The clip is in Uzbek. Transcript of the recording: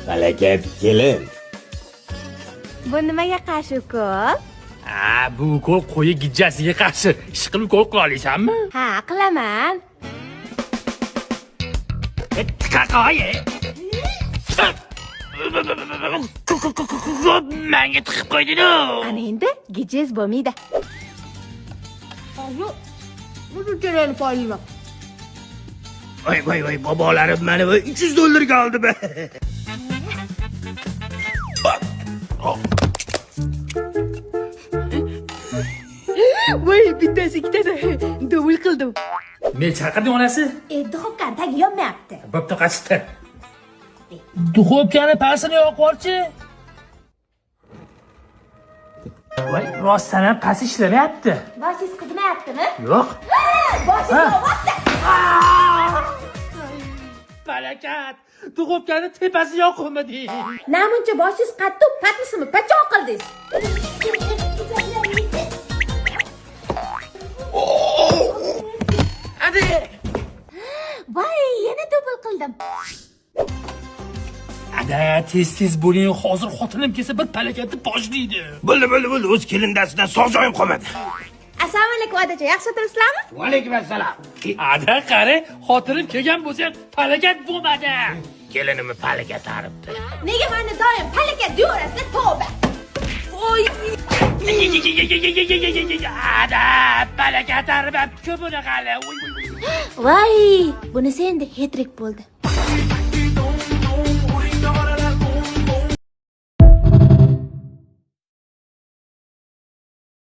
Palakat kelin. Bu nimaga qarshi ukol? Ha, bu ukol qo'yi gijjasiga qarshi. Ish qilib ukol qila olasanmi? Ha, qilaman. Tiqa qo'y. Menga tiqib qo'yding-ku. Ana endi gijingiz bo'lmaydi. Bu kerakni poylayman. Voy voy voy, bobolarim mani 300 dollarga oldi be. Voy, bittasi ikkitasi. Dubl qildim. Men chaqirding onasi. Duxovkani tagi yonmayapti. Bo'pti, qachdi. Duxovkani pastini yoqib yuborchi. Voy, rostdan ham past ishlamayapti. Boshingiz qizimayaptimi? Yo'q. Boshingiz yonyapti. Barakat. Duxovkani tepasi yoqilmadi. Namuncha boshingiz qattiq patnisimi pachoq qildingiz. Voy, yana dubl qildim. Ada, tez tez bo'ling, hozir xotinim kelsa bir palakatni boshlaydi. Bo'ldi, bo'ldi, bo'ldi. O'z kelindasidan sog' joyim qolmadi. Assalomu alaykum adacha, yaxshi turibsizlarmi? Va alaykum assalom. Ada, qara, xotinim kelgan bo'lsa ham palakat bo'lmadi. Kelinimni palakat taribdi. Nega meni doim palakat deyaverasizlar, tavba. Voy, Ada, palakat taribdi buni qali. voy, bunisi endi hatrik bo'ldi.